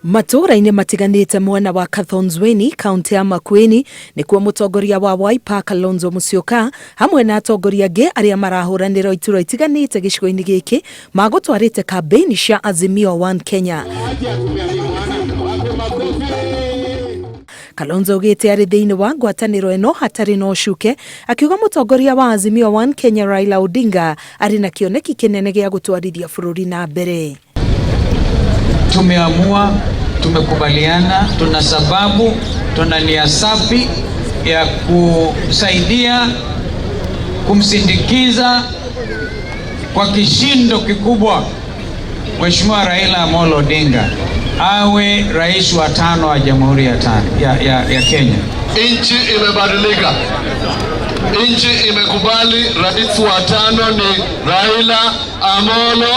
Matũũra-inĩ matiganĩte mwena wa Kathonzweni, kaunti ya Makueni, nĩkuo mũtongoria wa Wiper Kalonzo Musyoka hamwe na atongoria angĩ arĩa marahũranĩra iturwa itiganĩte gĩcigo-inĩ gĩkĩ magũtwarĩte kambĩini cia Azimio One Kenya. Kalonzo augĩte arĩ thĩinĩ wa ngwatanĩro ĩno hatarĩ na ũcuke, akiuga mũtongoria wa Azimio One Kenya Raila Odinga arĩ na kĩoneki kĩnene gĩa gũtwarithia bũrũri na mbere. Tumeamua, tumekubaliana, tuna sababu, tuna nia safi ya kusaidia kumsindikiza kwa kishindo kikubwa Mheshimiwa Raila Amolo Odinga awe rais wa tano wa Jamhuri ya, tano, ya, ya, ya Kenya. Nchi imebadilika, nchi imekubali rais wa tano ni Raila Amolo,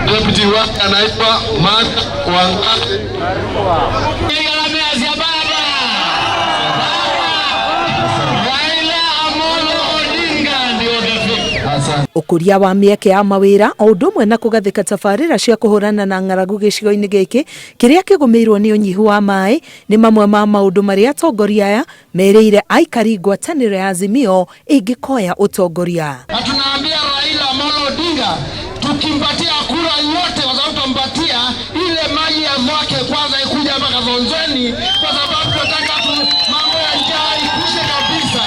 deputy wake anaitwa Martha Wangari. Ũkũria wa mĩeke ya mawĩra o ũndũ ũmwe na kũgathĩka tabarĩra cia kũhũrana na ng'aragu gĩcigo-inĩ gĩkĩ kĩrĩa kĩgũmĩirwo nĩ ũnyihu wa maĩ nĩ mamwe ma maũndũ marĩa atongoria aya merĩire aikari ngwatanĩro ya Azimio ĩngĩkoya ũtongoria. Na tunaambia Raila Amolo Odinga tukimpatia kura yote, kwa sababu tutampatia ile maji ya mwake kwanza ikuja hapa Kathonzweni, kwa sababu tunataka tu mambo ya njaa ikwishe kabisa.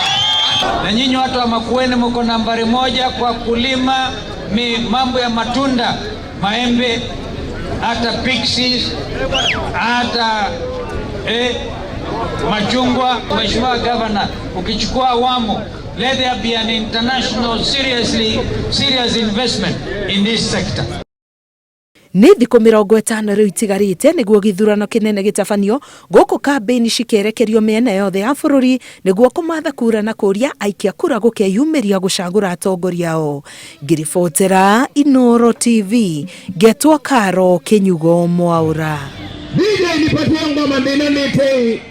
Na nyinyi watu wa Makueni mko nambari moja kwa kulima mi mambo ya matunda, maembe, hata pixies, hata machungwa. Mheshimiwa Governor, ukichukua awamu, let there be an international seriously serious investment in this sector. Nĩ thikũ 50 rĩu itigarĩte nĩguo gĩthurano kĩnene gĩtabanio gũkũ kambĩini cikerekerio mĩena yothe ya bũrũri nĩguo kũmatha kura na kũria aikia kura gũkeyumĩria gũcagũra atongoria ao. Ngĩribotera Inooro TV ngetwo Karo Kĩnyugo Mwaũra. DJ nipatie ngoma ndinanite.